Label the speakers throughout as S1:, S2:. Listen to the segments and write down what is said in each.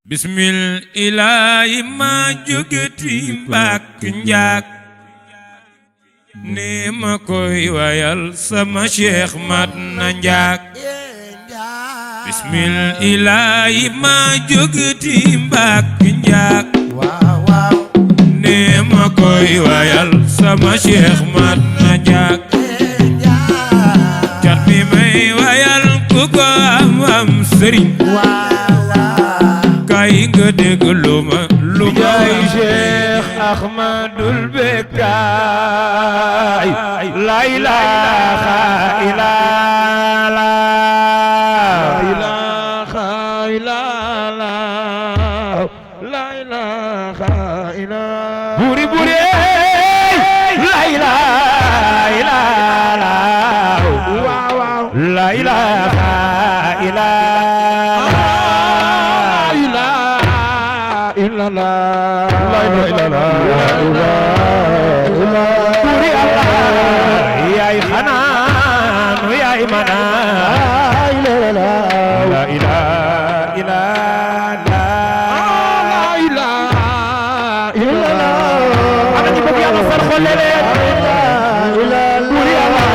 S1: bismil ilaahi ma jógeti mbàkk njaak ne ma koy wayal sama cheikh mat na njaak bismil ilaahi ma jógeti mbàkk njaak ne ma koy wayal sama cheikh mat na njaak cat bi may wayal ku ko am sëriñ kay nga dégg lu ma
S2: jaay Cheikh Ahmadul Bekkaay la ilaha illallah la ilaha illallah buri buri la ilaha illallah waaw la ilaha illallah la buri Allah yaay xanaan yaay manaan la ilaha illallah ana ñu bëgg Yàlla sar xol leen buri Allah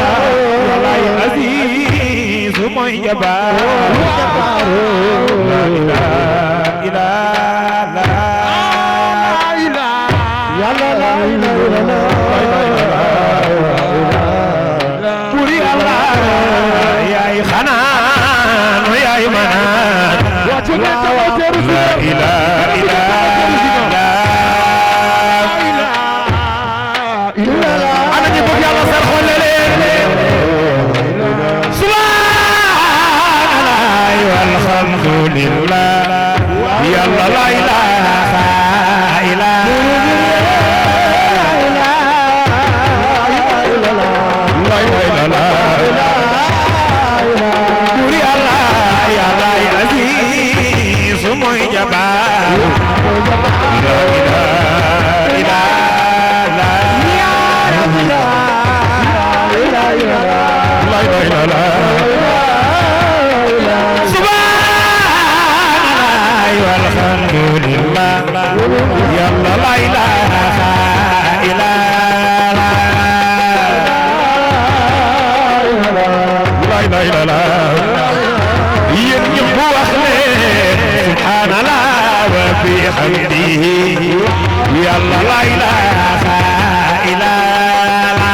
S2: yaay aziz mooy jabaar la buri Allah yaay xanaan yaay manaan la ilaha illallah ana ñu bëgg Yàlla sar xol leen subhanallah walhamdulillah Yàlla la ilaha buri Allah yàlla aziz mooy jabaar la ilaha illallah subhanallah walhamdulillah yàlla la ilaha yéen ñëpp wax leen subhanallah wa bihamdihi yàlla la ilaha illallah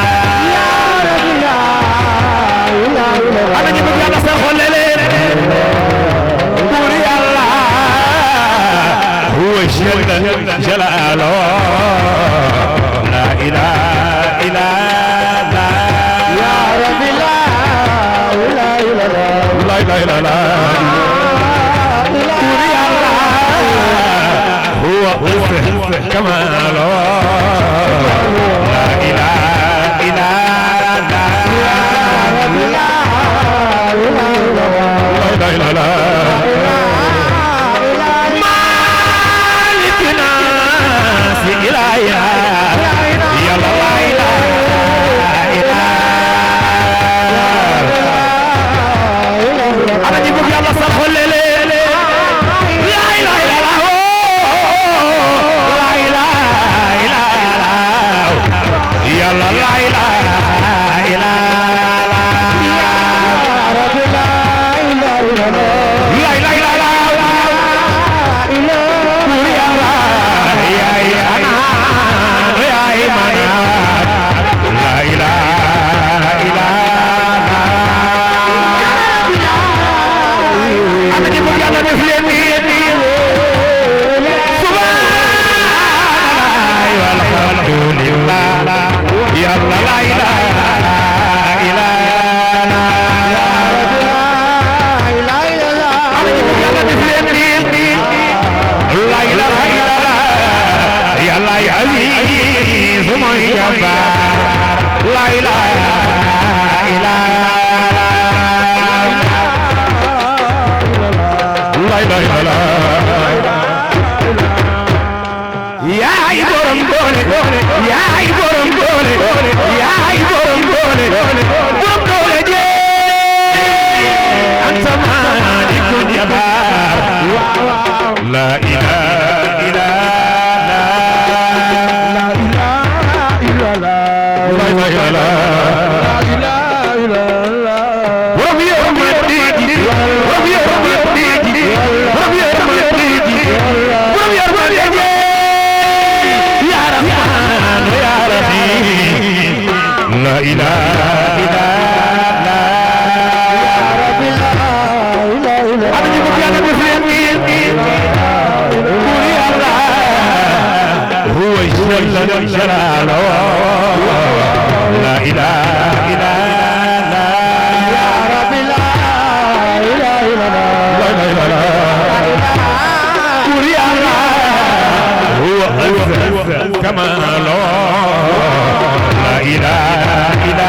S2: ana ñu bëgg Yàlla sa xol leen buur Yàlla huwa jalla jalaaluhu la ilaha illallah ya rabbi la ilaha buri Allah huwa kamaalo la ilaha illallah malikina si ilaha yàlla la ana ñu bëgg Yàlla sax xol leen la ilaha illallah la ilaha illallah Yàlla la ilaha illallah ya rabbi la ilaha illallah buri Yàlla yaay xanaan yaay manaan la ilaha illallah ana ñu bëgg Yàlla def leen nii subhanallah walhamdulillah Yàlla la ilaha illallah ana ñu bëgg Yàlla def leen nii la ilaha illallah Yàlla aziz mooy jabaar la ilaha illallah yaay borom doole yaay borom doole yaay borom doole borom doole jee anta malikul jabaar la إله إلا يا رب لا إله إلا أنا جيبك يا مسلمين قولي الله هو جل جلاله لا إله إلا يا رب لا إله إلا قولي الله هو أزل كماله لا إله إلا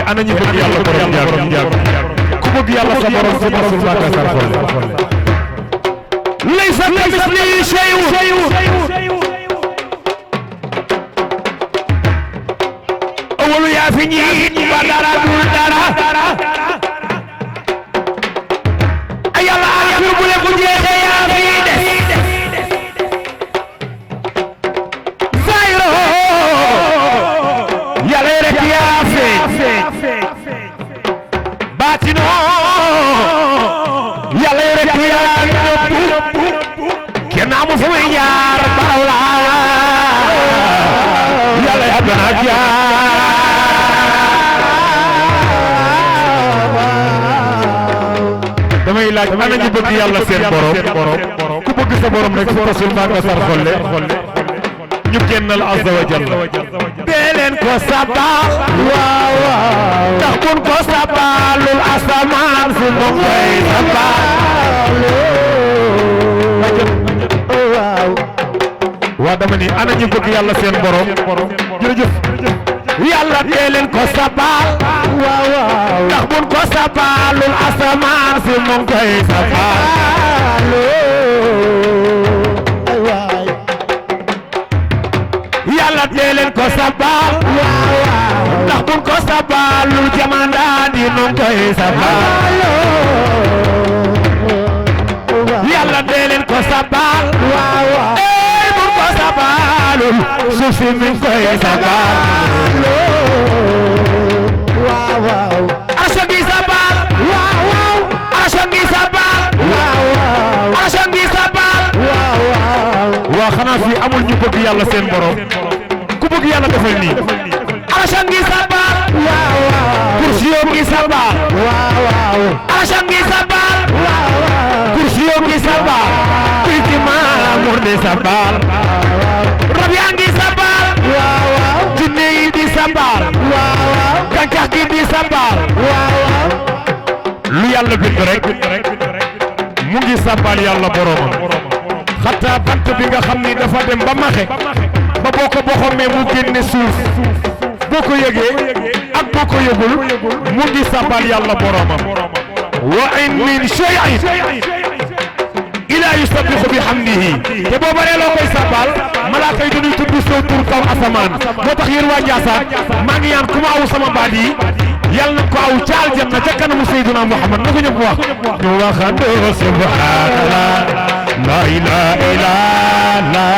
S2: ana ñu bëgg yàlla borom jaar ku bëgg yàlla sa borom sa borom sa xol laysa kamithlihi shay'un awwalu yaa fi ñi ba dara dul dara ay yàlla aaxiru bu leen ko jeexee yaa fi des zahiro yàlla rek yaa fi baatino yàlla rek yaa nëbb kenn amul fu muy jaar baraw la yàlla yaa gën a jaar damay laaj ana ñu bëgg yàlla seen borom ku bëgg sa borom rek su tasul maa nga sar xolle ñu kennal azza wa jalla dee leen ko sabal waaw waaw ndax buñ ko sabalul asamaan si moom koy sabal waaw waa dama ni ana ñu bëgg yàlla seen borom jërëjëf yàlla dee leen ko sabal waaw waaw ndax buñ ko sabalul asamaan si moom koy sabal yàlla dee leen ko sabal ndax buñ ko sabalul jamandaan yi noon koy sabal yàlla dee leen ko sabal ey buñ ko sabalul suuf si mi koy sabal arsa ngi sabal arsa ngi sabal arsa ngi sabal waa xanaa fii amul ñu bëgg yàlla seen borom ku bëgg yàlla defal nii arsa ngi sabal kursiyo ngi sabal arsa ngi sabal kursiyo ngi sabal kulti maamur di sabal rab yaa ngi sabal jinne yi di sabal gàncax gi di sabal lu yàlla bind rek mu ngi sabal yàlla boromam xataa bant bi nga xam ni dafa dem ba maxe ba boo ko boxomee mu génne suuf boo ko yëgee ak boo ko yëgul mu ngi sabal yàlla boromam wa in min shay'in illa yusabbihu bihamdihi te boo baree loo koy sabal malaaka yi dañuy tudd soo tur kaw asamaan moo tax yéen waa Ndiassane maa ngi ñaan ku ma aw sama baat yi yàlla na ko aw ca aljanna ca kanamu Seydina Muhammad na ko ñëpp wax ñu waxandoo subhanallah la ilaha illallah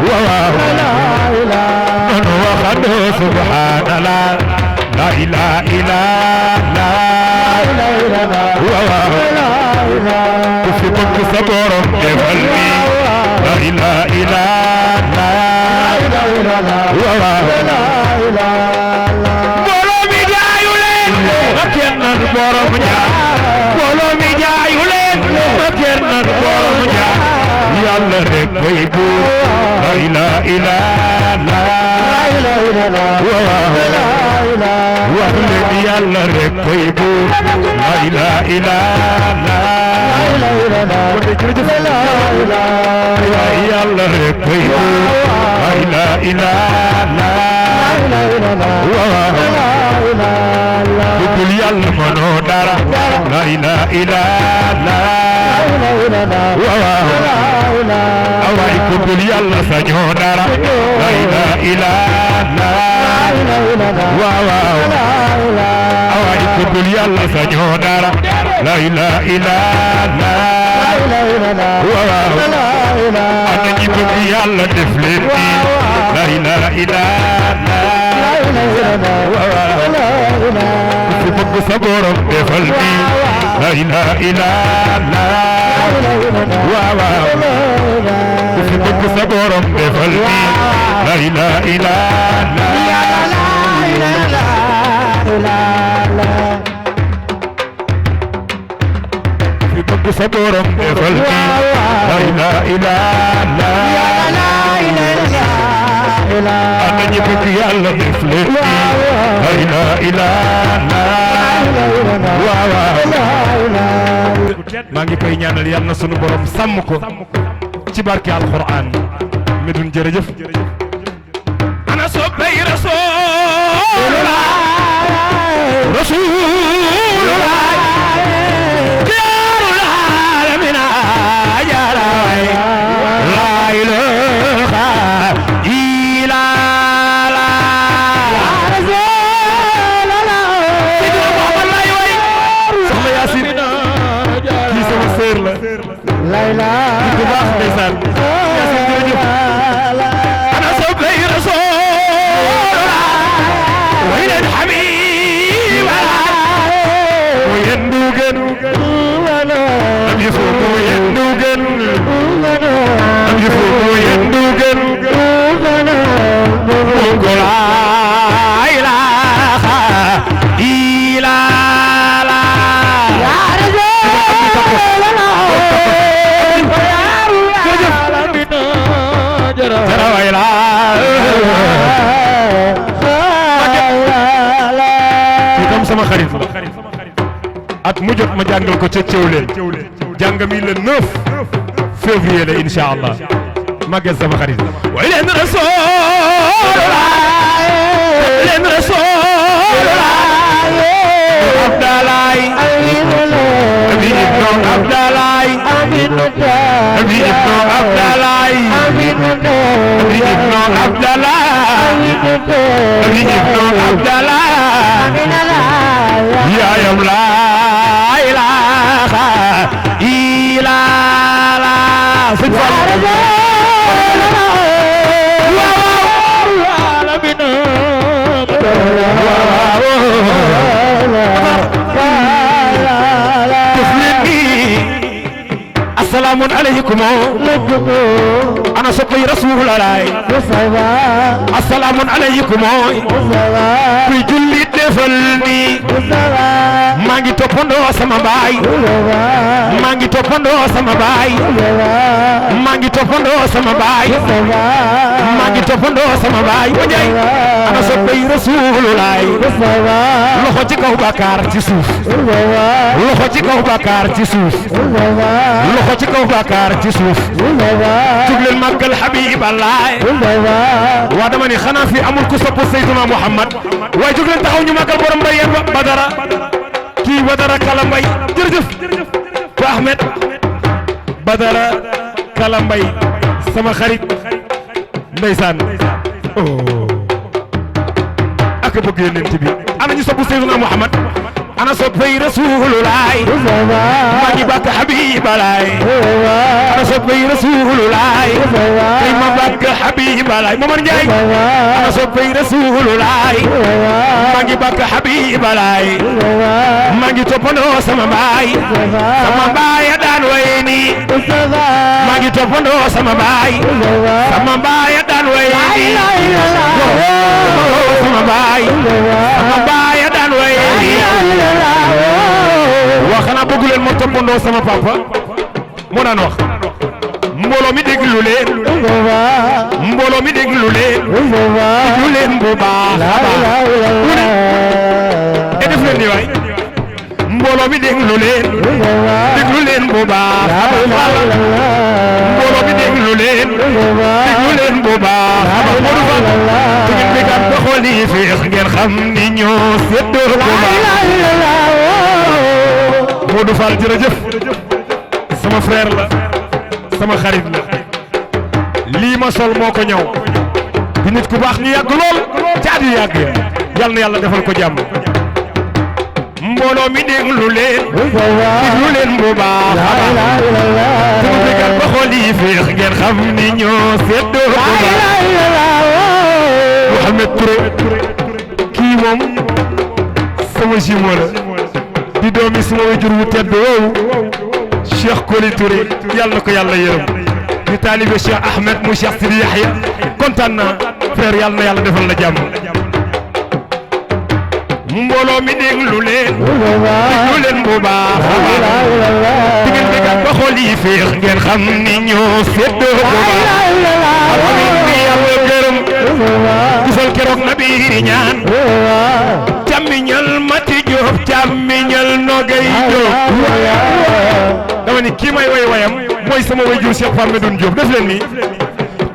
S2: waaw ñu waxandoo subhanallah la ilaha illallah waaw ku fi bëgg sa borom defal ni la ilaha illallah waaw mbooloo mi jaayu leen ma kennal borom ñaar mbooloo mi jaayu leen ma kennal borom ñaar yàlla rek koy buur la ilaha illallah waaw wax leen yàlla rek koy buur la ilaha illallah yàlla rek koy buur la ilaha illallah dul yàlla mënoo dara la ilaha illallah awaay ku dul yàlla sañoo dara la ilaha illallah awaay ku dul yàlla sañoo dara la ilaha illallah ana ñi bëgg yàlla def leen nii la ilaha illallah ku bëgg sa borom defal nii la ilaha illallah ku bëgg sa borom defal nii la ilaha illallah ku bëgg sa borom defal nii la ilaha illallah ana ñi bëgg yàlla def leen nii la ilaha illallah maa ngi koy ñaanal yàlla na sunu borom sàmm ko ci barke alquran Medoune jërëjëf ana soppay rasulullah jaarul alamina jaaraay la ilaha illallah soxna Yaasin kii sama sœur la layla ku baax ndeysaan Yaasin jërëjëf ana soppay rasulullah way leen habiba mo yendu gën am yëfu mo yendu gën am yëfu mo yendu gën ko la ilaha illallah ya sama xarit at mu jot ma jàngal ko ca Thiawlène jàngami le 9 février la insha Allah màggal sama xarit way leen rasulullah Abdalaay abi ibnu Abdalaay abi ibnu Abdalaay abi ibnu Abdalaay abi ibnu Abdalaay yaayam laa ilaaha illallah السلام عليكم أنا صبي رسول الله السلام عليكم في جلي دفلني مانجي توبندو سما باي مانجي توبندو سما باي مانجي توبندو سما باي مانجي توبندو سما باي وجاي أنا صبي رسول الله لخو ci kaw bakar ci suuf loxo ci kaw bakar ci suuf loxo ci kaw bakar ci suuf tuglel magal habib allah wa dama ni xana fi amul ku sopp sayyiduna muhammad way jugleen taxaw ñu magal borom mbay yeen badara ki badara kala mbay jërëjëf ko ahmed badara kala mbay sama xarit ndeysaan ak bëgg yonent bi ana ñu sopp sayyiduna muhammad أنا صبي رسول الله ما جبك حبيب الله أنا صبي رسول الله ما جبك حبيب الله ممن جاي أنا صبي رسول الله ما جبك حبيب الله ما جتوبنو سما باي دان ويني ما جتوبنو سما باي دان ويني سما باي daan wayni wax na bëgg leen mo toppandoo sama papa mo daan wax mbooloo mi déglu leen bu baax mi déglu leen bu baax mbooloo mi déglu leen bu baax Modou Fall su ngeen béykat ba xool yi feex ngeen xam ni ñoo séddoo bu baax Modou Fall jërëjëf sama frère la sama xarit la lii ma sol moo ko ñëw di nit ku baax ñu yàgg lool caat yu yàgg yal na yàlla defal ko jàmm mbooloo mi déglu leen bu baax sama béykat ba xool yi feex ngeen xam ni ñoo séddoo bu baax Mouhamed Touré kii moom sama jumeau la di doomi sama wajur wu tedd woowu Cheikh Koli Touré yàlla na ko yàlla yërëm di taalibe Cheikh Ahmed mu Cheikh Sidi Yahya kontaan naa frère yàlla na yàlla defal la jàmm mbooloo mi déglu leen bu baax di ngeen béykat ba xool yi féex ngeen xam ni ñoo séddoo bu baax di yàlla gërëm gisal keroog na biir ñaan càmmiñal Mati Diop càmmiñal Nogay Diop dama ni kii may wayam mooy sama wayjur Cheikh Farmedoune Diop def leen ni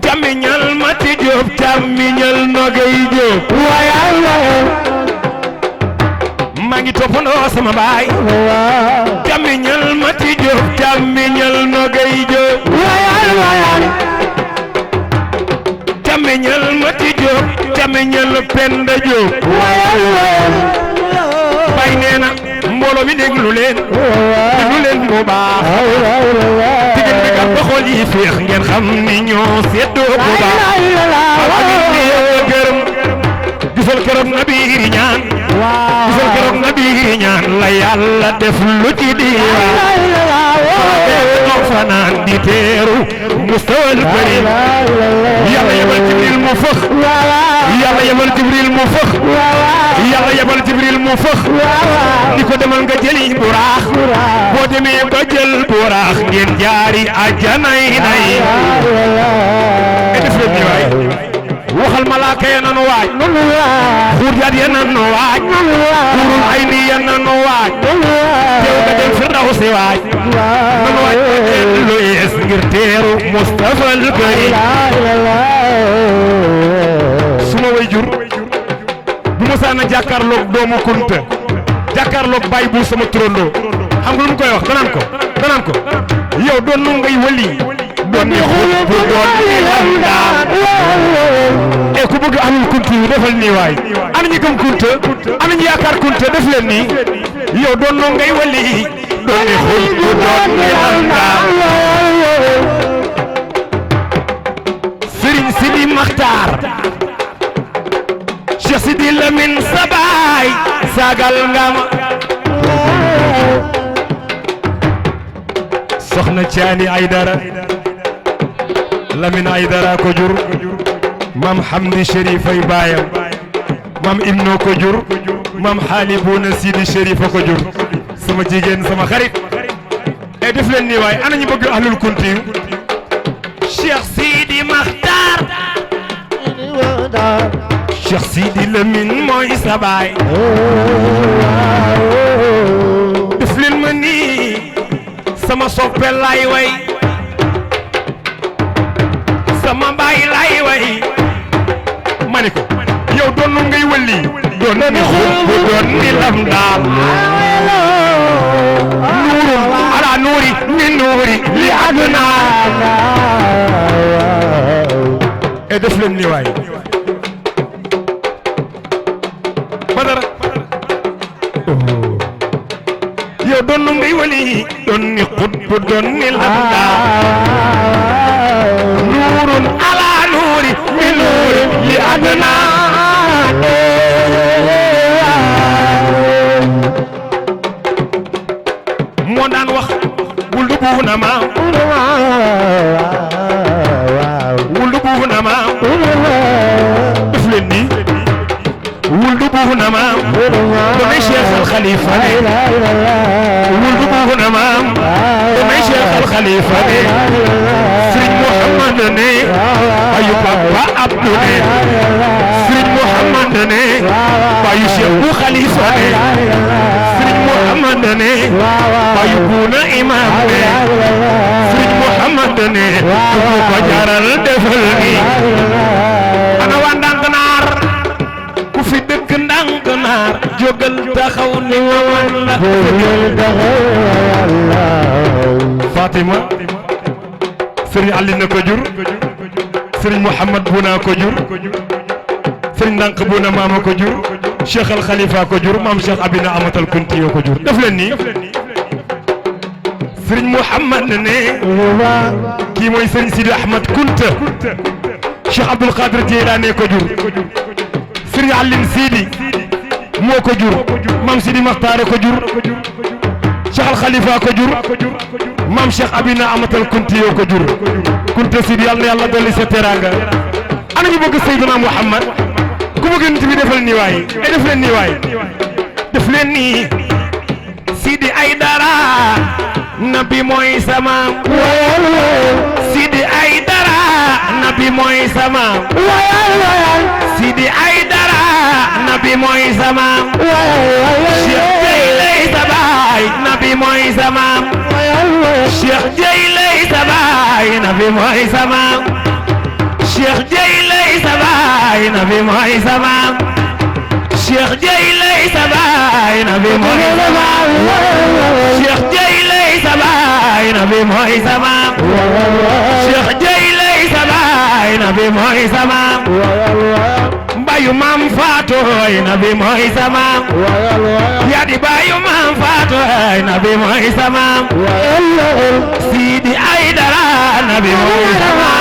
S2: càmmiñal Mati Diop càmmiñal Nogay Diop maa ngi toppandoo sama baay càmmiñal Mati Diop càmmiñal Nogay Diop càmmiñal Mati Diop càmmiñal Penda Diop bay nee na mbooloo mi déglu leen bu baax diggan bi kat ba xool yi féex ngeen xam ni ñoo séddoo bu baax amin ni yàlla gërëm gisal keroog na biir ñaan gisal keroog na biir ñaan la yàlla def lu ci diiwaan fanaan di teeru mustawal karim yàlla yebal Jibril mu fëx yàlla yebal Jibril mu fëx yàlla yebal Jibril mu fëx di ko demal nga jëli buraax boo demee ba jël buraax ngeen jaari àjjanay nay def leen ni waay waxal malaaka ya nanu waaj xuurjaat ya nanu waaj xuurul ayni ya nanu waaj teew nga dem Firdawsi waaj nanu waaj lu yees ngir teeru Mustafa al Karim suma wayjur bu mosaan a jàkkaarloog doomu Kunta jàkkaarloog Baye bu sama turandoo xam nga lu mu koy wax danaan ko yow doon nu ngay wali doon ni xut bu doon ni lamdaan e ku bëgg amul Kunta yi defal nii waay ana ñi gëm Kunta ana ñi yaakaar Kunta def leen nii yow doon nu ngay wali doon ni xut bu doon ni lamdaan Serigne Sidi Makhtar Cheikh Sidi Lamine Sabaay sagal nga ma soxna Caani Aydara Lamine Aydara ko jur mam Hamdi Chérif ay baayam mam Ibno ko jur mam Xaali Bouna Sidi Chérif ko jur sama jigéen sama xarit e def leen nii waay ana ñu bëgg ahlul kunti yu Cheikh Sidi Makhtar Cheikh Sidi Lamine mooy sa baay def leen ma nii sama soppe lay way sama baay lay way ma ni ko yow doon nu ngay wëlli doon ni xut bu doon ni lam daal nuurun ala nuuri min nuuri li aduna e def leen ni waay Badara yow doon nu ngay wëlli doon ni xut bu doon ni lam daal nuurun ala nuuri min nuuri li aduna moo daan wax wul du buuna ma wul du buuna ma def leen nii wul du buuna ma damay Cheikh Al Khalifa ne wul du buuna ma damay Cheikh Al Khalifa ne Serigne Mouhamad ne ayu Papa Abdou ne Serigne Mouhamad Mouhamad ne bayu Cheikh bu Khalifa ne Serigne Mouhamad ne bayu Buna Imam ne Serigne Mouhamad ne ko jaral defal ni ana waa ndànk naar ku fi dëkk ndànk naar jógal taxaw ni wawan la Fatima Serigne Ali na ko jur Serigne Mouhamad Buna ko jur Serigne Ndànk Buna maama ko jur Cheikh Al Khalifa ko jur maam Cheikh Abina Amatal Kunti yoo ko jur def leen nii Serigne Mouhamad ne kii mooy Serigne Sidi Ahmad Kunta Cheikh Abdoul Qadir Jeylaane ko jur Serigne Aline Sidi moo ko jur maam Sidi Maxtaare ko jur Cheikh Al Khalifa ko jur maam Cheikh Abina Amatal Kunti yoo ko jur Kunta Sidi yàlla na yàlla dolli sa teraanga ana ñu bëgg Seydina Mouhamad ku bëgg nit bi defal nii waay ay def leen nii waay def leen nii Sidi Aydara nabi mooy sama Sidi Aydara nabi mooy sama Sidi Aydara nabi mooy sama Cheikh Jeylay Sabaay nabi mooy sama Cheikh Jeylay Sabaay nabi mooy sama Cheikh Jeylay Sabaay nabi mooy sama Cheikh Jeylay Sabaay nabi mooy sama Cheikh Jeylay Sabaay nabi mooy sama Cheikh Jeylay Sabaay nabi mooy sama bayu maam Faatoy nabi mooy sama yadi bayu maam Faatoy nabi mooy sama Sidi Aydara nabi mooy sama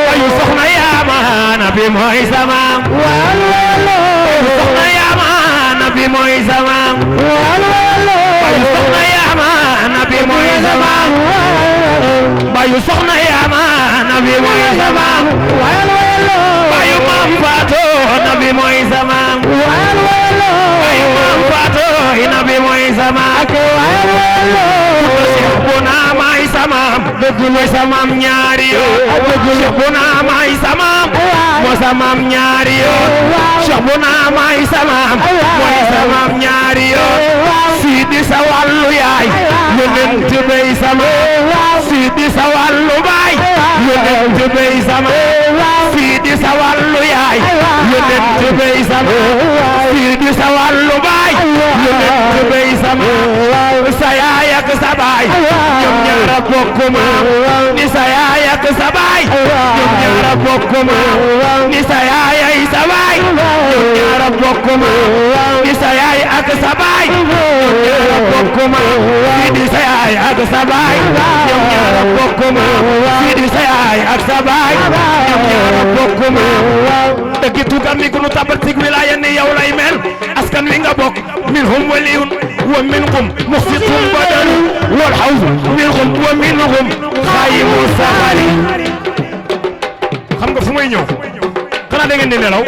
S2: bayu soxna Yaama nabi mooy sama bayu soxna Yaama nabi mooy sama bayu soxna Yaama nabi mooy sama bayu soxna Yaama nabi mooy sama bayu maam Faatu nabi mooy sama bayu maam Faatu nabi mooy sama Cheikh Buna maay sama mooy sama ñaari yoon Cheikh Buna maay sama mooy sama ñaari yoon Cheikh Buna maay sama mooy sama ñaari yoon Sidi sa wàllu yaay yonent bay sama Sidi sa wàllu baay yonent bay sama Sidi sa wàllu yaay yonent bay sama Sidi sa wàllu baay yonent bay sama sa yaay ak sa baay ñoom ñaar a bokk maam ni sa yaay ak sa baay ñoom ñaar a bokk maam ni sa yaay ay sa baay ñoom ñaar a bokk maam ni sa yaay ak sa baay ñoom ñaar a bokk maam Sidi sa yaay ak sa baay ñoom ñaar a bokk maam Sidi sa yaay ak sa baay ñoom ñaar a bokk maam dëgg tuutam mi ku nu tabal ci wilaaya ni yow lay mel askan wi nga bokk minhum waliyun wa minhum muqsitun badal wal hawz minhum wa minhum xaayimu safari xam nga fu may ñëw xanaa da ngeen di nelaw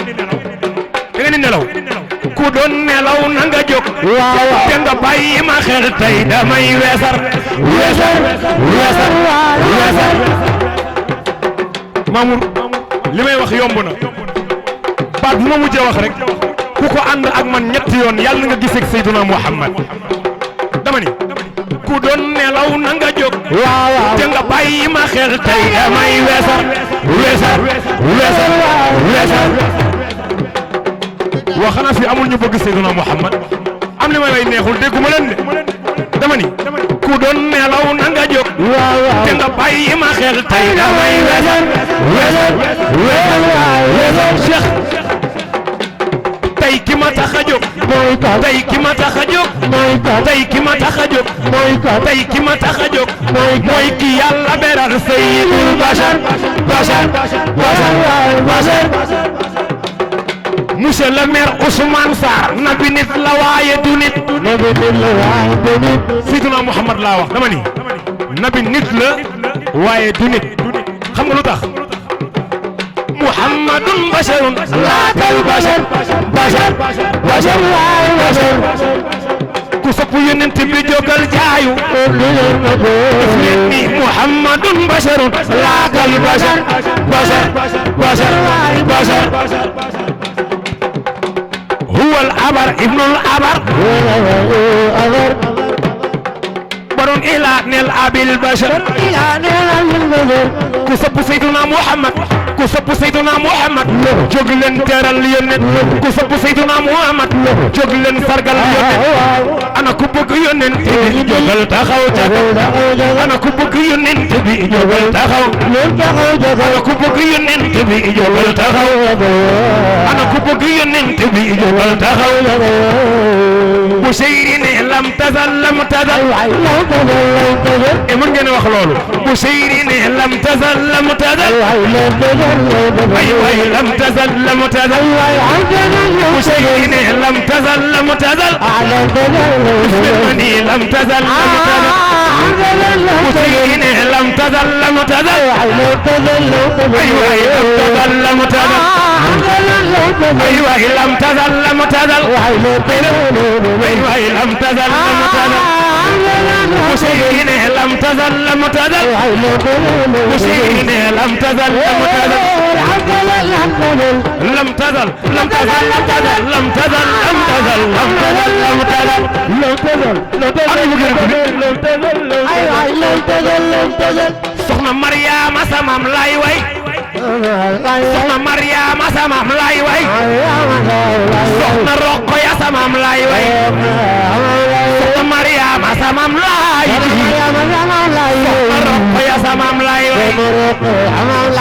S2: da ngeen di nelaw ku doon nelaw na nga jóg te nga bàyyi ma xel tey damay weesar weesar weesar weesar Mamour li may wax yomb na baat bu ma mujjee wax rek ku ko ànd ak man ñetti yoon yàlla nga gis ak Seydina Mouhamad dama ni ku doon nelaw na nga jóg te nga bàyyi ma xel tey damay weesar weesar weesar weesar waa xanaa fi amul ñu bëgg Seydina Mouhamad am li may way neexul dégguma leen de dama ni ku doon nelaw na nga jóg te nga bàyyi ma xel tey damay weesar weesar weesar weesar Cheikh tey ki ma tax a jóg tey ki ma tax a jóg tey ki ma tax a jóg tey ki ma tax a jóg mooy ki yàlla beral Seydul Bachar Bachar Bachar Bachar monsieur le maire Ousmane Sarr nabi nit la waaye du nit Seydina Mouhamad laa wax dama ni nabi nit la waaye du nit xam nga lu tax Muhammadun basharun laa kal bashar bashar bashar bashar ku sopp yonent bi jógal jaayu def leen ni Muhammadun basharun laa kal bashar bashar bashar bashar
S1: abar ibnul abar borom ila nel abil bashar ku sopp Seydina Muhammad ku sopp Seydina Muhammad jóg leen teral yonent ku sopp Seydina Muhammad jóg leen sargal yonent ana ku bëgg yonent bi jógal taxaw ana ku bëgg yonent bi jógal taxaw ana ku bëgg yonent bi jógal taxaw ana ku bëgg yonent bi jógal taxaw bu seyri ne lam tazal e mën ngeen wax loolu bu seyri ne lam tazal ay way lam tazal bu seyri ne lam tazal bismani lam tazal bu seyri ne lam tazal ay way lam tazal ay way lam tazal ay way lam tazal مسيرين لم تزل مسيرين لم تزل لم تزل soxna Mariama samam lay way soxna Mariama samam lay way soxna Rokhaya samam lay way soxna Mariama samam lay soxna Rokhaya samam lay way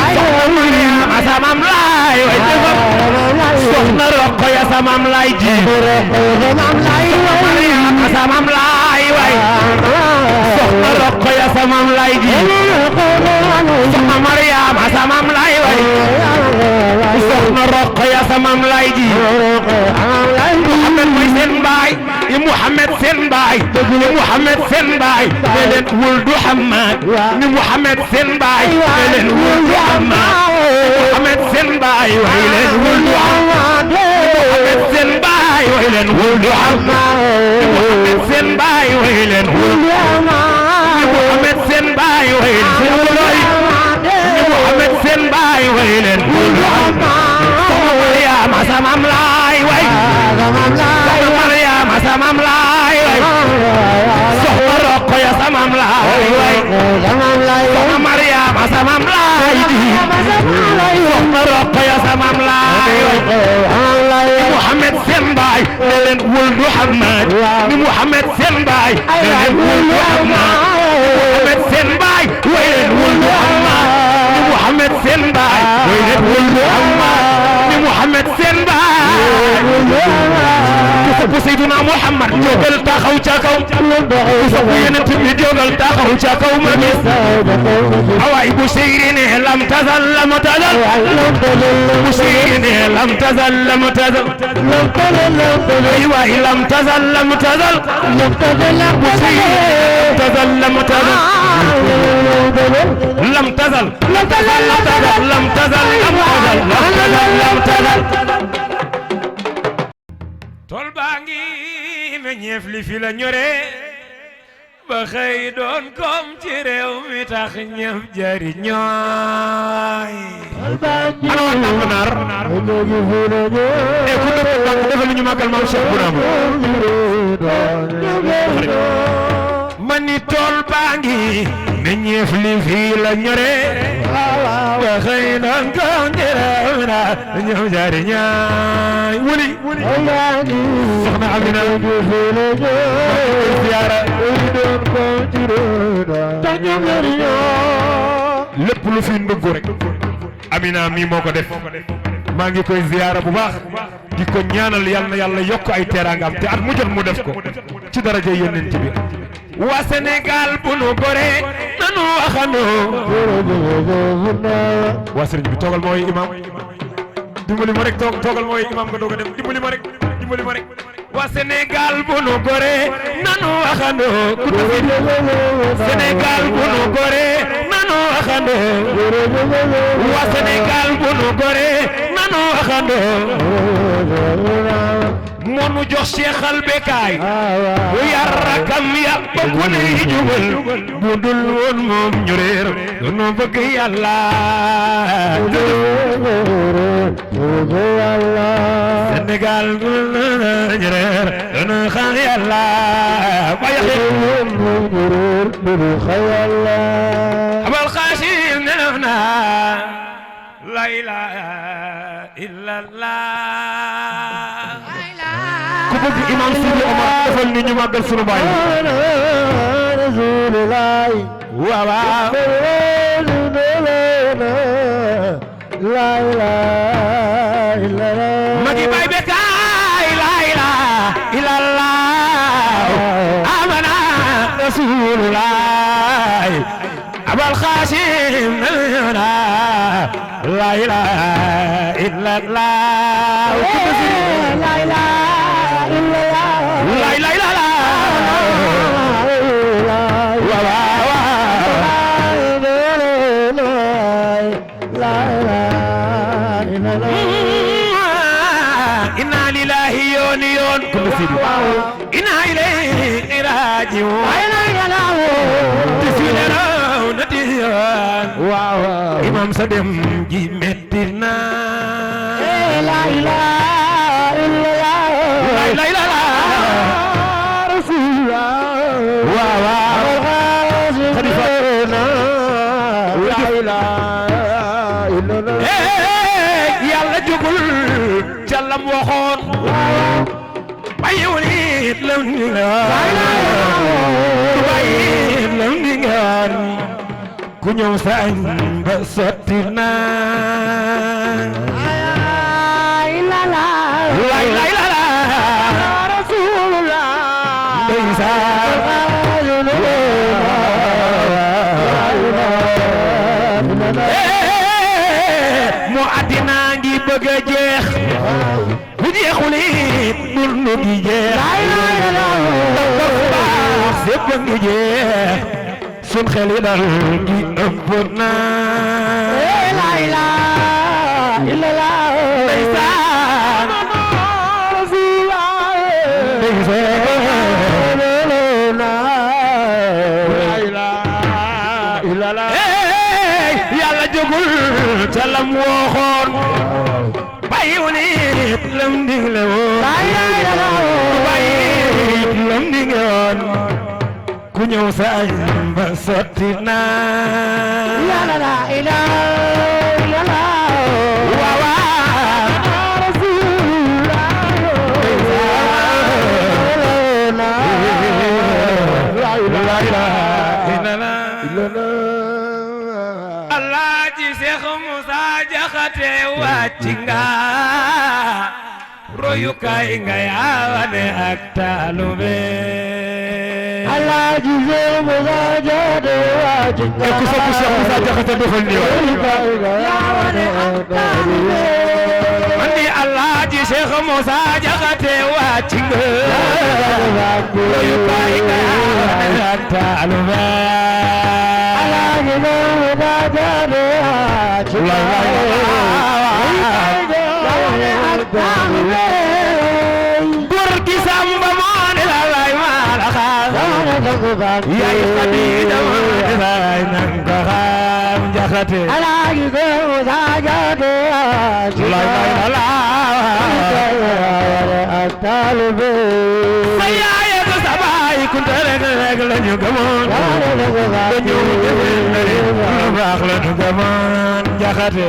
S1: soxna Mariama samam lay way soxna Rokhaya samam lay ji soxna Mariama samam lay way soxna Rokhaya samam lay ji soxna Mariama samam lay way soxna Rokhaya samam lay ji Muhammad mooy seen baay yi Muhammad seen baay ni Muhammad seen baay ne leen wuldu Hamad ni Muhammad seen baay ne leen wuldu Hamad Muhammad seen baay way leen wuldu Hamad Muhammad seen baay way leen wuldu Hamad Muhammad seen baay way leen wuldu Hamad Muhammad seen baay way leen Muhammad seen baay way leen wuldu Hamad Mariama samam lay way soxna Mariama samam lay way soxna Rokhaya samam lay way soxna Mariama samam lay soxna Rokhaya samam lay way Muhammad seen baay ne leen wuldu Hamad ni Muhammad seen baay ne leen wuldu Hamad Muhammad seen baay way leen wuldu Hamad ni Muhammad seen baay way leen wuldu Hamad Muhammad seen baay ku sopp Seydina Muhammad jógal taxaw ca kaw ku sopp Yonent bi jógal taxaw ca kaw ma gis awaay bu seyri ne lam tazal bu seyri ne lam tazal ay waay lam tazal bu seyri tazal lam tazal tool baa ngi meññeef li fi la ñore ba xëy doon koom ci réew mi tax ñëf jariñooy ana waa tàmb naar ku dëkk bànk defal ñu màggal maam Cheikh Bounama ma ni tool baa ngi meññeef li fi la ñore ba xëy doon koom ci réew mi tax ñëf jariñooy wuli soxna Amina ziyaara lépp lu fi ndugg rek Amina mii moo ko def maa ngi koy ziyaara bu baax di ko ñaanal yal na yàlla yokk ay teraangam te at mu jot mu def ko ci daraja yonent bi waa Sénégal bu nu gore nanu waxandoo waa sëriñ bi toogal mooy imam dimbali ma rek toogal mooy imam nga doog a dem dimbali ma rek waa Sénégal bu nu gore nanu waxandoo ku tafi Sénégal bu nu gore nanu waxandoo waa Sénégal bu nu gore nanu waxandoo moo nu jox Cheikh al Bekaay bu yar rakam ya ba ku ne jubal bu dul woon moom ñu réer nu bëgg Yàlla Sénégal jërër dana xaar yàlla bayaxi abal xaasim nenona la ilaha illallah
S2: ku bëgg imam Sidi Omar defal ni ñu màggal sunu baay
S3: rasulullah
S1: waaw waaw
S3: la ilaha illallah
S1: magi bay bekaay la ilaha illallah amana rasulullah abal xaasim nenona la ilaha illallah
S3: la ilaha illallah
S1: la ilaha illallah waaw inna lillahi yooni yoon inna ilayhi raaji'uun tisiraw na tisiraan imam sa dem ji metti na
S3: la ilaha illallah
S1: la ilaha illallah
S3: rasulullah
S1: waaw
S3: xalifa la ilaha illallah
S1: yàlla jógul ca lam waxoon bàyyiwul it lam ndigaan ku ñëw sa añ ba sotti na la ilaha illallah
S3: rasulullah
S1: ndeysaan moo àddina ngi bëgg a jeex bu jeexul it bul nu gi jeex baax sépp ngi jeex sun xel yi dal gi ëpp na
S3: la ilaha illallah
S1: ndeysaan
S3: rasulullah
S1: yàlla jógul ca lam waxoon bàyyiwul it lam digle woon bàyyi it lam digle woon ku ñëw sa añ ba sotti na
S3: la ilaha illallah
S1: waaw Alaaji Seex Musa Jaxate wàcc nga royukaay nga yawane ak taalube
S3: Alaaji Seex Musa Jaxate wàcc nga
S2: ku sopp Seex Musa Jaxate defal ni
S3: yawane ak taalube
S1: man di Alaaji Seex Musa Jaxate wàcc nga royukaay nga yawane ak taalube góor gi Samba moo ne la lay maala xaar yaay Xadiija moo ne la lay nan ko xam Jaxate sa yaay ak sa baay kunta rek la ñu gëmoon dañu lu baax la ñu gëmoon Jaxate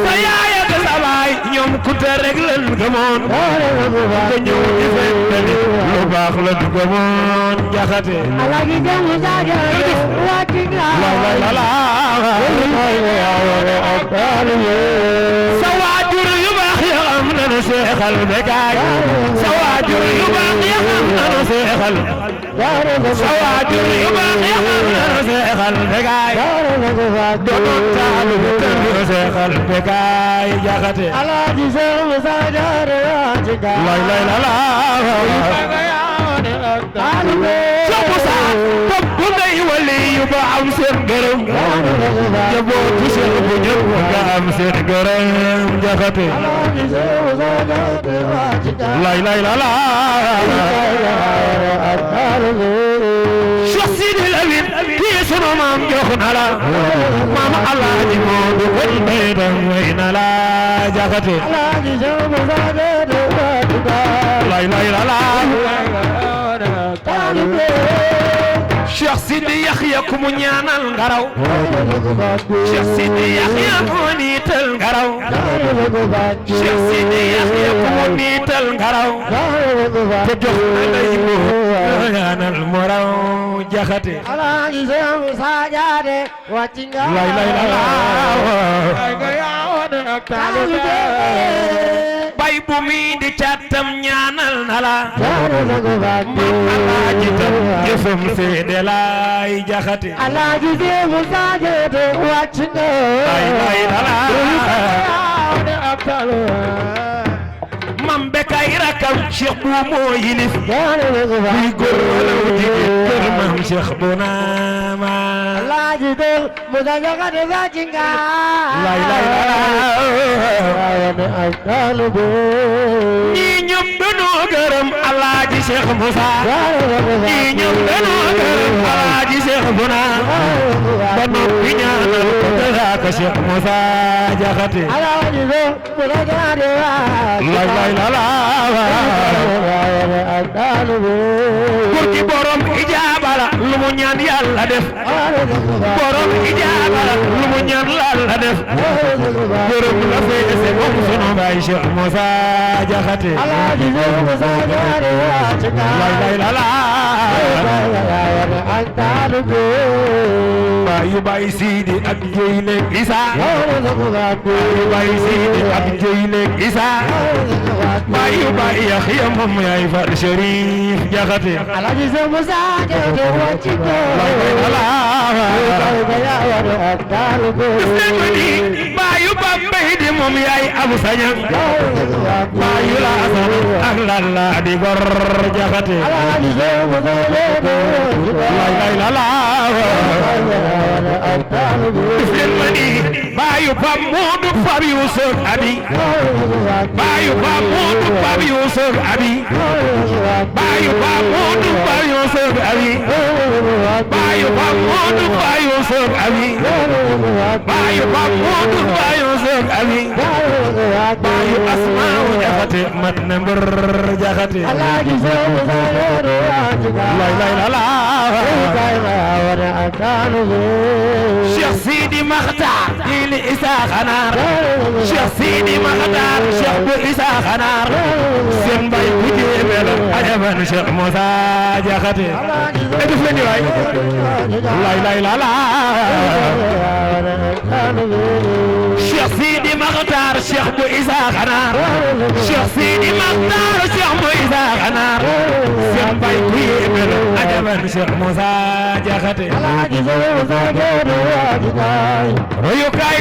S1: sa yaay ak sa baay ñoom kunta rek la ñu gëmoon dañu lu baax la ñu gëmoon Jaxate sa waajur yu baax ya am nanu seexal bekaay sa waajur yu baax ya am nanu seexal sa waajur yu baax ya am nanu seexal bekaay doonoon taalu kër yu seexal bekaay Jaxate sopp sa topp ngay wali yu ba am seen gërëm jabootu seen bu ñëpp nga am seen gërëm Jaxate lay la la Cheikh Sidi Lamin kii sunu maam jox na la maam Alaaji Moodu koy bay dam way na la jaxate lay lay la la Cheikh Sidi Yaxya ku mu ñaanal ngaraw Cheikh Sidi Yaxya ku mu niital ngaraw Cheikh Sidi Yaxya ku mu niital ngaraw te jox na lay mu ñaanal mu raw jaxate
S3: Alaaji Seex Sajaade wàccinga
S1: lay lay la la bay bu mi di caatam ñaanal na la maam Alaaji tam jëfam seede laay jaxate
S3: Alaaji Seex Sajaade wàccinga
S1: lay lay la la mam bekay rakam Cheikh bu moo yilif muy góor wala jigéen kër mam Cheikh bu naama
S3: Alaaji Seex Sajaade wàccinga
S1: lay lay la ñii ñoom dañoo gërëm Alaaji Cheikh Moussa ñii ñoom dañoo gërëm Alaaji Cheikh bu naama ba noppi ñaanal ko daraaka Cheikh Moussa jaxate
S3: Alaaji Seex Sajaade
S1: lay lay la la góor gi borom ijaaba la lu mu ñaan yàlla def borom ijaaba la lu mu ñaan yàlla def borom la feese moom sunu baay Cheikh Moussa Jaxate
S3: Alaaji Seex Sajaade
S1: lay lay la la baayu baay Sidi ak Jeyle Isa baayu baay Sidi ak Jeyle Isa baayu baay Yaxya moom yaay Fat Cherif Jaxate
S3: Alaaji Seex Sajaade wàccinga
S1: baayu Bambey di moom yaay Abu Sañang baayu Laasan ak Lalla di gor Jaxate
S3: Alaaji Seex Sajaade
S1: lay lay la la baayu Pam Moodu Pam Yuusuf Abi baayu Pam Moodu Pam Yuusuf Abi baayu Pam Moodu Pam Yuusuf Abi baayu Pam Moodu Pam Yuusuf Abi baayu Pam Moodu Pam Yuusuf Abi baayu Asmaaw Jaxate mat na mbër Jaxate
S3: Alaaji Seex Sajaade
S1: lay lay la la Cheikh Sidi Makhtar ili Isa Xanaar Cheikh Sidi Makhtar Cheikh bu Isa Xanaar seen mbay bu jéeme la ajaban Cheikh Moussa Jaxate e def leen di waay lay lay la la Cheikh Sidi Makhtar Cheikh bu Isa Xanaar Cheikh Sidi Makhtar Cheikh bu Isa Xanaar seen mbay bu jéeme la ajaban Cheikh Moussa Jaxate royukaay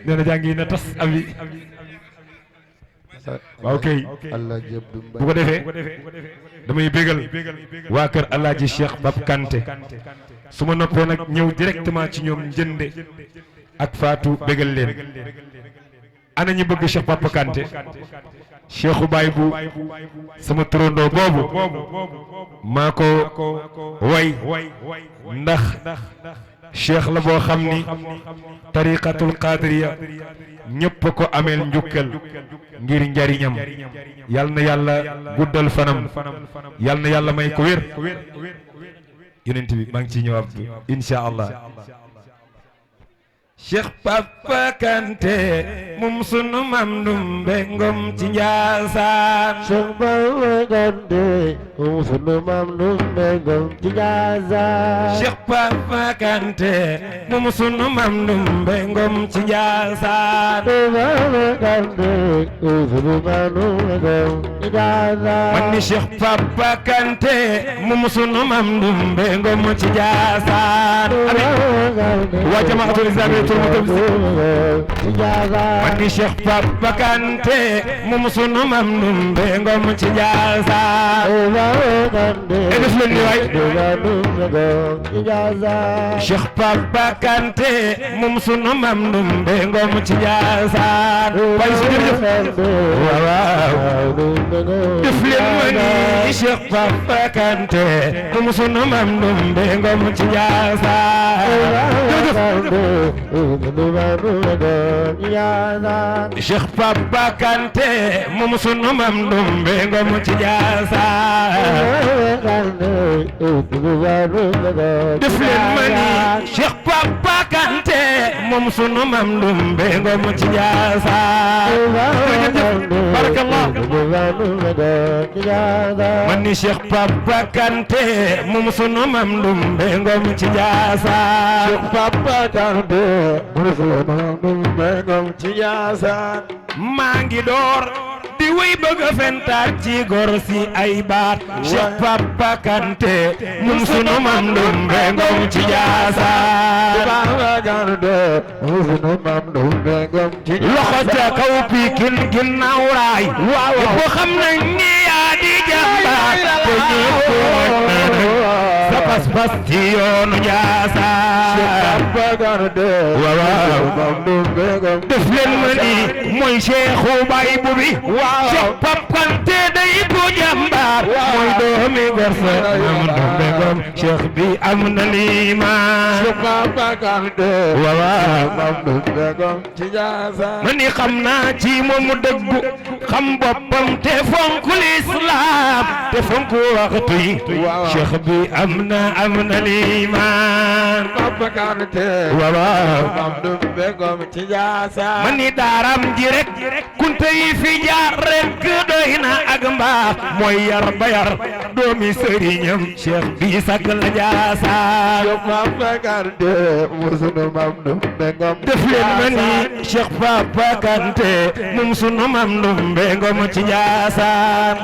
S1: nee na jàngi na tas abi waaw kay bu ko defee damay bégal waa kër Alaaji Cheikh Bab Kanté su ma noppee nag ñëw directement ci ñoom njënde ak Fatou bégal leen ana ñu bëgg Cheikh Bab Kanté Cheikhu Baay bu sama turandoo boobu maa ko way ndax cheikh la boo xam ni tariqatul qadiriya ñëpp ko ameel njukkal ngir njariñam yal na yàlla guddal fanam yal na yàlla may ko wér yonent bi maa ngi ciy ñëw Abdou insha allah Cheikh Papa Kanté moom sunu mam Ndumbe Ngom ci Njaasaan
S3: Cheikh Papa Kanté moom sunu mam Ndumbe Ngom ci Njaasaan
S1: Cheikh Papa Kanté moom sunu mam Ndumbe Ngom ci Njaasaan
S3: Papa Kanté moom sunu mam Ndumbe Ngom ci Njaasaan
S1: man ni Cheikh Papa Kanté moom sunu mam Ndumbe Ngom ci Njaasaan waa jamaatul islamiya man ni Cheikh Papa Kanté moom sunu mam numbe ngom ci Njaasaan def leen ni waay Cheikh Papa Kanté moom sunu mam numbe ngom ci Njaasaan waay su jërëjëf waaw def leen ma ni Cheikh Papa Kanté moom sunu mam numbe ngom ci Njaasaan Cheikh Papa Kanté moom sunu mam numbe ngom ci Njaasaan def leen ma ni Cheikh Papa Kanté moom sunu mam numbe ngom ci Njaasaan barakallah man ni Cheikh Papa Kanté moom sunu mam numbe ngom ci Njaasaan Cheikh Papa Kanté moom sunu mam numbe ngom ci Njaasaan maa ngi door di wéy bëgg a fentaat ci gor si ay baat Cheikh Papa Kanté moom sunu mam numbe ngom ci Njaasaan loxo ca kaw Pikin ginnaaw raay yëpp xam nañ ni yaa di jàmbaar te ñëpp sa pas-pas ci yoonu Njaasaan waaw def leen ma ni mooy Cheikhu Baay bu bi Cheikh Papa Kanté day bu jàmbaar mooy doomi gor sa am numbe ngom Cheikh bi am na liimaan Cheikh Papa Kanté waaw ma ni xam naa ci moom dëggu xam boppam te fonk lislaam te fonk waxtu yi Cheikh bi am na liimaan Papa Kanté waaw ma ni daaram ji rek kunte yi fi jaar rek doy na ak mbaax mooy yar ba yar doomi sëriñam Cheikh bi sak la Njaasaan def leen ma ni Cheikh Papa Kanté moom sunu mam numbe ngom ci Njaasaan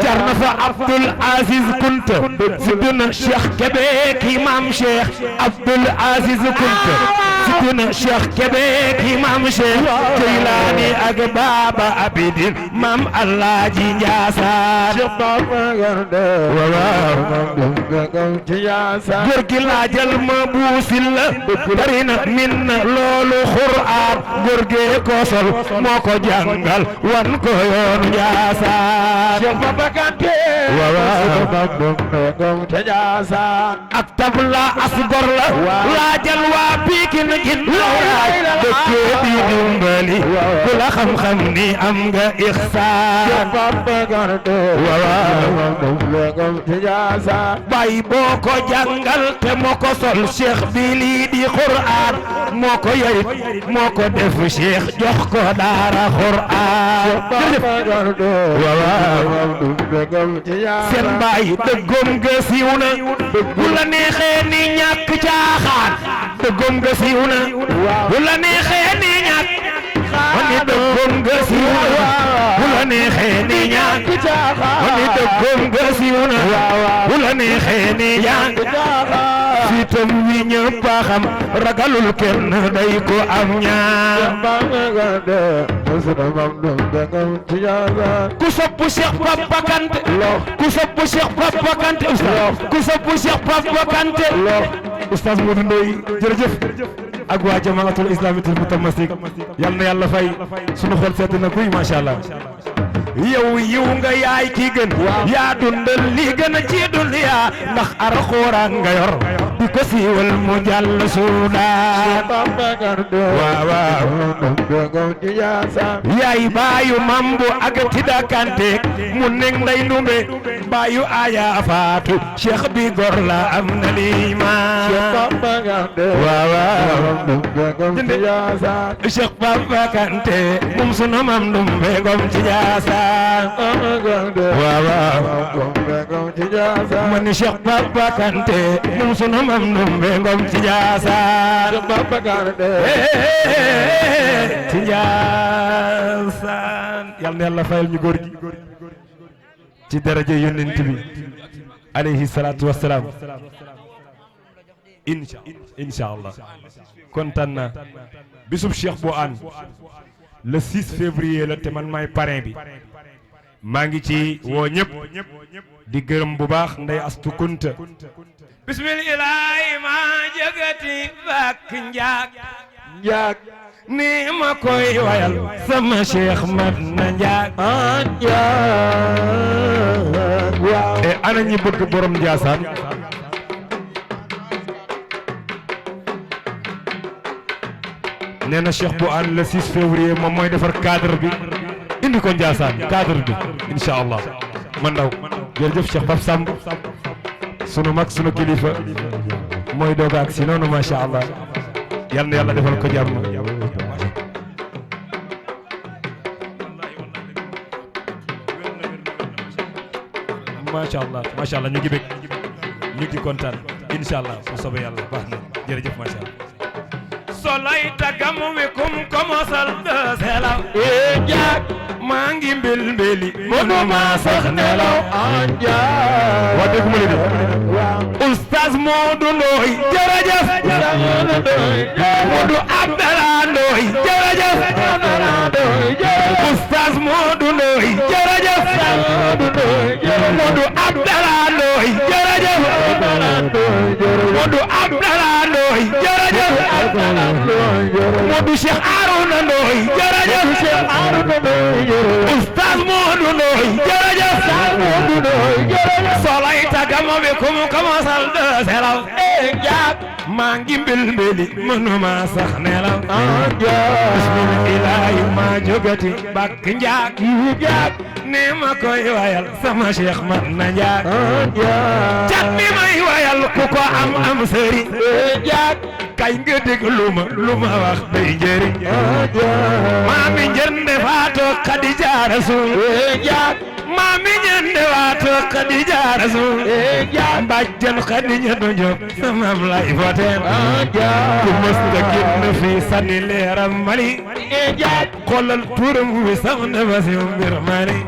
S1: jar na fa Abdoul Aziz Kunta siduna Cheikh Kébé ki maam Cheikh Abdoul Aziz Kunta siduna Cheikh Kébé ki maam Cheikh Jeylaani ak Baba Abidin maam Alaaji Njaasaan góor gi laajal ma buusil la bari na min na loolu Qur'aan góor gee ko sol moo ko jàngal wan ko yoonu Njaasaan Cheikh Papa Kanté ak tabla as gor la laajal waa Pikin ginnaaw raay dëkkee di dimbali ku la xam-xam ni am nga ixsaan bay boo ko jàngal te moo ko sol Cheikh bi lii di Qur'aan moo ko yarit moo ko def Cheikh jox ko daara Qur'aan seen baay dëggoom ga siiw na bu la neexee ni ñàkk caaxaan dëggoom ga siiw na bu la neexee ni ñàkk wani dëggoom ga siiw na bu la neexee ni ñàkk caaxaan wani dëggoom ga siiw na bu la neexee ni ñàkk fitam wi ñëpp a xam ragalul kenn day ko am ñaan ku sopp Cheikh Papa Kanté ku sopp Cheikh Papa Kanté ku sopp Cheikh Papa Kanté Oustaz Modou Ndoye jërëjëf ak waa jamaatul islamitul mutamasik yal na yàlla fay sunu xol seet na kuy macha allah yow yiw nga yaay ki gën yaa dundal li gën ci dunya ndax alxuraan nga yor di ko siiwal mu jàll Suudaan waaw yaay baayu mambu ak Tida Kanté mu neng nday ndumbe baayu aya faatu Cheikh bi gor la am na liimaan waaw Cheikh Papa Kanté moom sunu mam ndumbe ngom ci Njaasaan waaw man Cheikh Papa Kanté moom sunu mam ndumbe ngom ci Njaasaan ci Njaasaan yal na Yàlla fayal ñu góor gi ci daraja yonent bi alayhi salaatu wassalaam
S2: incha allah kontaan naa bisub Cheikh bu Hann le 6 février la te man maay parrain bi maa ngi ci woo ñëpp di gërëm bu baax Ndey Astu Kunta bismillahi ma jagati bak njaag njaag ni ma koy wayal sama Cheikh mat na njaag waaw e ana ñi bëgg borom Njaasaan nee na Cheikh bu Hann le 6 février moom mooy defar cadre bi indi ko Njaasaan cadre bi incha allah man ndaw jërëjëf Cheikh Pape Samb sunu mag sunu kilifa mooy doog ak si noonu macha allah yal na yàlla defal ko jàmm macha allah ñu ngi bég ñu ngi kontaan incha allah bu soobee yàlla baax na jërëjëf macha allah. solay tagam wi kum komosal de selaw e jaag maa ngi mbili mënuma sax nelaw anja wa dégg ma li de oustaz Modou Ndoye jërëjëf Modou Abdallah Ndoye jërëjëf oustaz Modou Ndoye jërëjëf Modou Abdallah Ndoye jërëjëf Modou Abdallah Ndoye jërëjëf Modou Cheikh Arouna Ndoye jërëjëf Cheikh Arouna Ndoye oustaz Modou Ndoye jërëjëf Modou Ndoye jërëjëf solay tagama be kum kamasal de selaw e jaag maa ngi mbili mënuma sax nelaw bismillahi ma jogati bak njaag jaag ne ma koy wayal sama Cheikh mat na njaag cat mi may wayal ku ko am sëriñ jaag kay nga dégg lu ma wax day njëriñ maami njërnde faato Khadija Rasul jaag maami njërnde faato Khadija Rasul mbàjjan Khadija do job sama lay foteen ku mësta génn fi sànni leeram Mali xoolal turam wi sax dafa si mbir Mali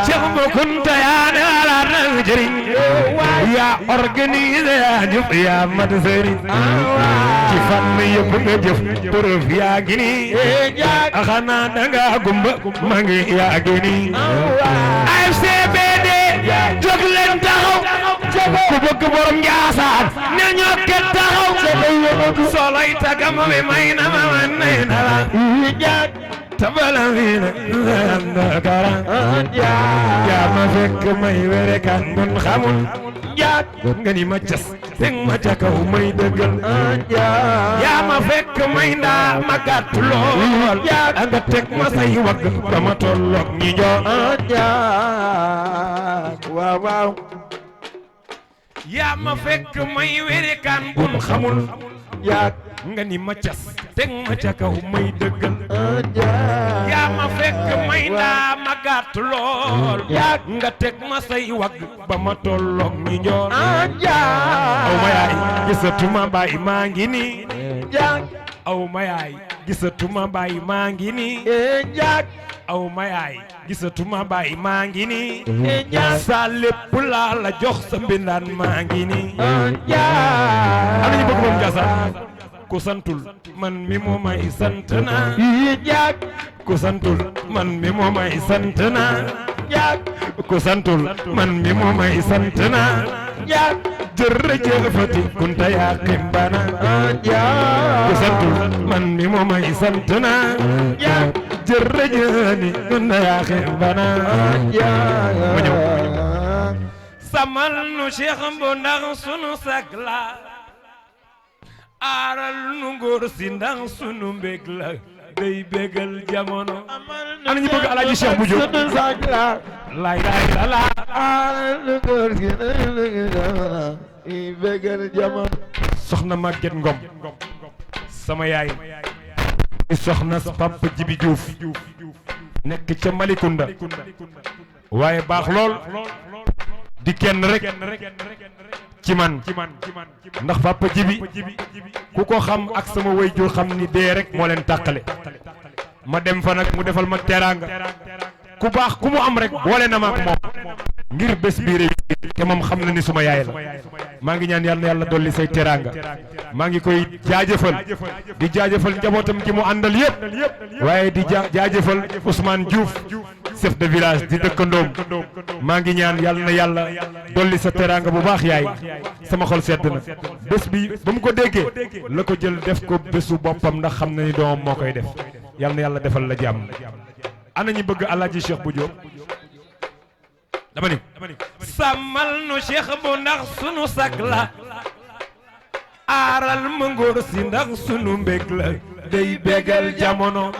S2: Cheikh Bou Kounta yaa ne ala nang jëriñ yaa organisé yaa jëf yaa mat sëriñ ci fànn yëpp nga jëf turuf yaa ngi nii xanaa danga gumba ma ngi yaa ngi nii AFCBD jóg leen taxaw ku bëgg borom Njaasaan ne ñoo ket taxaw soloy tagama bi may na ma man nay na la tabala wiina ndakara yaa ma fekk may were kan mun xamul jaag nga ni ma cas teg ma ca kaw may dëggal yaa ma fekk may ndaa ma gàtt lool jaag nga teg ma say wagg ba ma tolloog ñi joor waaw waaw yaa ma fekk may were kan bun xamul jaag nga ni ma cas teg ma ca kaw may dëggal yaa ma fekk may ndaa ma gàtt lool yaag nga teg ma say wagg ba ma tolloog ñi njoor aw ma yaay gisatuma baay maa ngi nii aw ma yaay gisatuma baay maa ngi nii aw ma yaay gisatuma baay maa ngi nii sa lépp laa la jox sa mbindaan maa ngi nii ana ñu bëgg moom Njaasaan ku santul man mi moo may sant naa ku santul man mi moo may sant naa ku santul man mi moo may sant naa jërëjëfati Kunta yaa ximbana ku santul man mi moo may sant naa jërëjëfati Kunta yaa ximbana ma ñëw samal nu Cheikh Bou ndax sunu sak la aaral nu ngóor si ndax sunu mbég la day bégal jamono ana ñu bëgg Alaaji Cheikh Bou Diop laay la la aaral nu ngóor si day bégal jamono soxna Maguette Ngom sama yaay di soxna Papa Jibi Diouf nekk ca Malicounda waaye baax lool di kenn rek ci man ndax Papa Jibi ku ko xam ak sama waajur xam ni dee rek moo leen tàqale ma dem fa nag mu defal ma teraanga ku baax ku mu am rek boole na ma ak moom ngir bés bii réussir te moom xam na ni suma yaay la maa ngi ñaan yàlla na yàlla dolli say teraanga maa ngi koy jaajëfal di jaajëfal njabootam gi mu àndal yëpp waaye di jaajëfal Ousmane Diouf chef de village di dëkkandoom maa ngi ñaan yàlla na yàlla dolli sa teraanga bu baax yaay sama xol sedd na bés bi ba mu ko déggee la ko jël def ko bésu boppam ndax xam na ni doomam moo koy def yàlla na yàlla defal la jàmm ana ñi bëgg Alaaji Cheikh bu Diop dama ni sàmmal nu Cheikh bu ndax sunu sag la aaral ma ngóor si ndax sunu mbég la day bégal jamono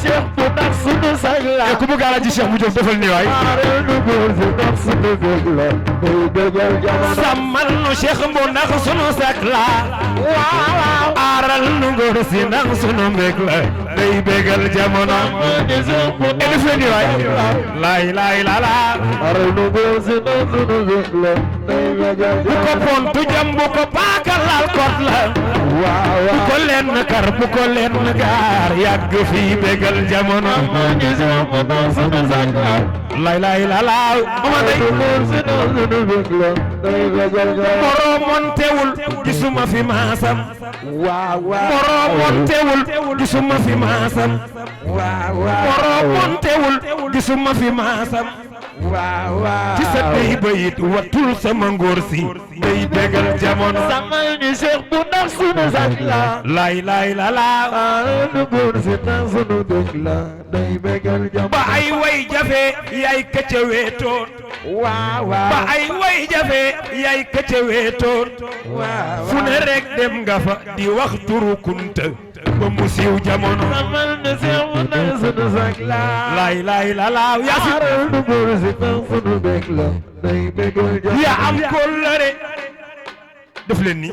S3: Cheikh bu ndax sunu sag la
S2: ku bëgg Alaaji Cheikh bu Diop defal ni waay
S3: aaral nu ngóor si ndax sunu mbég la day bégal jamono
S2: sàmmal nu Cheikh bu ndax sunu sag la waaw aaral nu ngóor si ndax sunu mbég la day bégal jamono def leen ni waay laay laay la la
S3: aaral nu ngóor si ndax sunu mbég la day bégal
S2: bu ko pontu jam bu ko paaka laal kot la bu ko leen kar bu ko leen gaar yàgg fii bégal jamono lay lay la laaw ma day moroomon teewul gisuma fi maasam moroomon teewul gisuma fi maasam moroomon teewul gisuma fi maasam ci sa dey bayit watul sama ngóor si day bégal jamono
S3: samal ni Cheikh bu ndax sunu sag la
S2: lay lay la laaw
S3: nu ngóor si ndax sunu dëkk la day bégal jamono
S2: ba ay way jafe yaay këcca weetoon ba ay way jafe yaay këcca weetoon fu ne rek dem nga fa di wax turu kunta ba mu siiw jamono
S3: samal ni Cheikh bu ndax sunu sag la
S2: lay lay la laaw yaa si
S3: nu ngóor si ndax sunu dëkk la day bégal jamono
S2: yaa am kóllëre def leen ni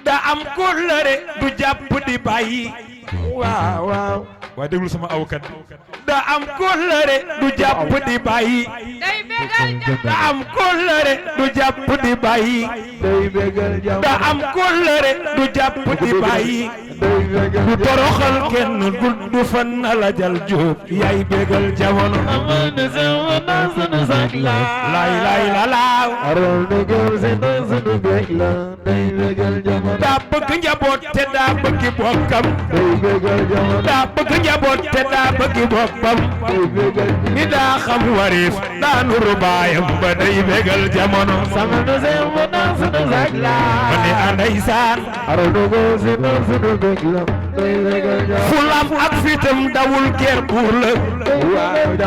S2: da am kóllëre du jàpp di bàyyi waaye déglu sama awkat da am kóllëre du jàpp di bàyyi da am kóllëre du jàpp di bàyyi
S3: day bégal jamono
S2: da am kóllëre du jàpp di bàyyi
S3: day bégal
S2: du toroxal kenn du fan na la jal jóob yaay bégal jamono
S3: samal ni Cheikh bu ndax sunu sag la
S2: lay lay la laaw
S3: aaral nu ngóor si ndax sunu dëkk la day bégal jamono
S2: daa bëgg njaboot te daa bëgg bokkam
S3: day bégal jamono
S2: daa bëgg njaboot te daa bëgg boppam
S3: day bégal
S2: ni daa xam wariif daa nuru baayam ba day bégal jamono
S3: samal ni Cheikh bu ndax sunu sag la
S2: ma ne andaysaan
S3: aaral nu ngóor si ndax sunu dëkk la day bégal jamono
S2: fulam ak fitam dawul ger buur la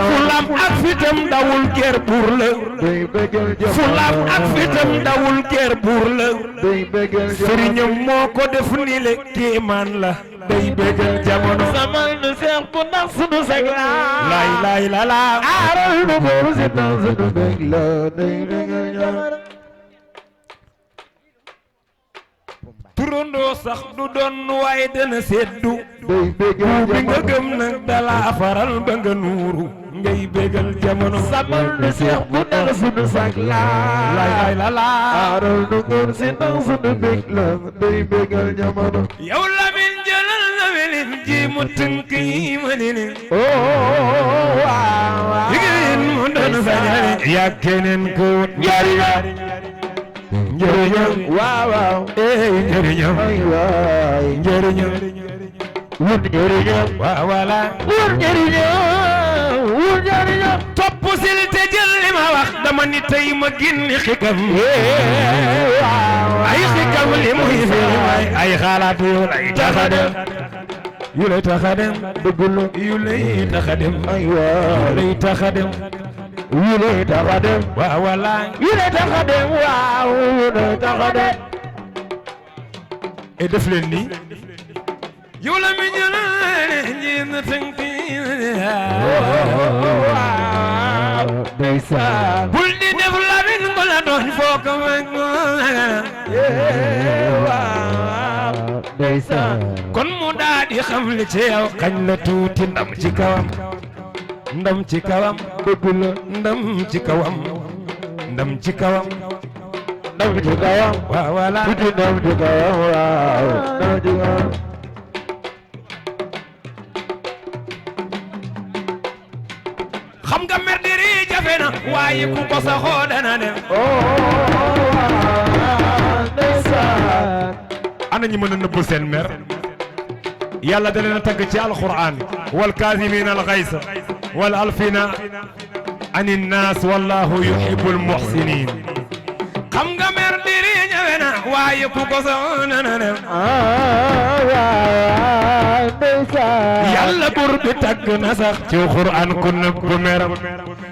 S2: fulam ak fitam dawul ger buur la
S3: day bégal jamono
S2: fulam ak fitam dawul ger buur la
S3: day bégal jamono
S2: sëriñam moo ko def ni le kéemaan la day bégal jamono
S3: samal ni Cheikh bu ndax sunu sag la
S2: lay lay la laa
S3: aaral nu ngóor si ndax sunu dëkk la day bégal jamono
S2: turandoo sax du doon waaye dana seddu
S3: day bégal
S2: bi nga
S3: jamono
S2: gëm nag dala faral ba nga nuuru ngay bégal jamono
S3: samal ni Cheikh bu ndax sunu sag la
S2: lay lay la laa
S3: aaral nu ngóor si ndax sunu dëkk la day bégal jamono
S2: yow Lamin jëlal na welin ji mu tënk yi ma ni ne jigéen mu doon sañale yaa keneen ko njariñam njëriñam
S3: waaw
S2: njëriñam
S3: ay waay
S2: njëriñam
S3: wut njëriñam
S2: waaw wala
S3: wut njëriñam
S2: topp sil te jël li ma wax dama ni tey ma génne xikam ay xikam li muy fi ay xalaat yu lay taxa dem yu lay taxa dem
S3: dëgg la
S2: yu lay taxa dem
S3: ay
S2: yu
S3: waay
S2: lay taxa dem
S3: yu lay taxa dem
S2: waaw wala
S3: yu lay taxa dem waaw yu lay taxa dem
S2: e def leen nii yow la mi jëlaale ji na tënk
S3: waaw ndeysaan
S2: bul di def Lamin ko la doon foo ko mag
S3: waaw ndeysaan
S2: kon mu daa di xam li ci yow xañ la tuuti ndam ci kawam ndam ci kawam
S3: dëgg la
S2: ndam ci kawam ndam ci kawam
S3: ndam ci kawam
S2: waaw wala
S3: tuuti ndam ci kawam waaw ndam ci kawam
S2: xam nga mer di riija
S1: jafe na waaye ku ko saxoo dana dem
S2: ana ñi mën a nëbb seen mer yàlla da leen a tagg ci alquran wal kaazimina al ghayza wal alfina ani nnaas wallahu yuhibbul muhsinin
S1: xam nga mer diri ñafe na waaye ku ko saxoo dana dem
S2: yàlla bur bi tagg na sax ci quran ku nëbb meram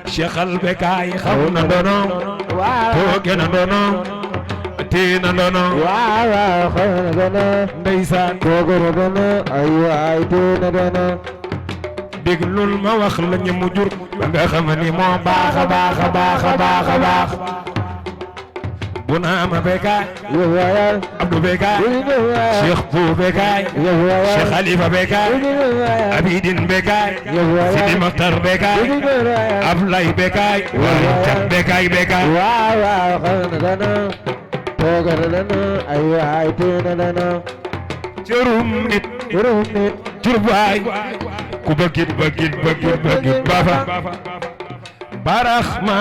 S2: Cheikh al Bekaay xam na ndonoom tooge na ndonoom tee na ndonoom ndeysaan déglul ma wax la ñu mu jur nga xam ni moo baax a baax a baax a baax a baax bu naa ma Bekaay Abdou Bekaay Cheikh Bou Bekaay Cheikh Khalifa Bekaay Abidin Bekaay Sidi Maktar Bekaay Ablaye Bekaay waaye Cat Bekaay Bekaay cërum nit cur baay ku bëggit bëggit bëggit bëggit bafa barax ma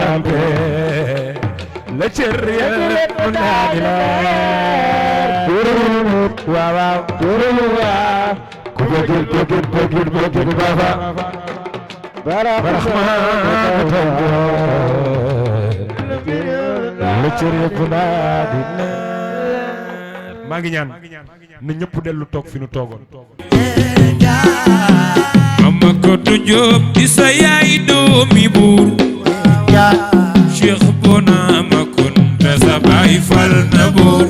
S2: tampe la cër yëpp mu naani la waaw waaw ku bëggit bëggit bëggit bëggit bafa barax ma tampe la cër yëpp naani la maa ngi ñaan na ñëpp dellu toog fi nu toogoon
S4: Mama Koto Diop di sa yaay doomi buur Cheikh Bona ma kun te sa baay fal na buur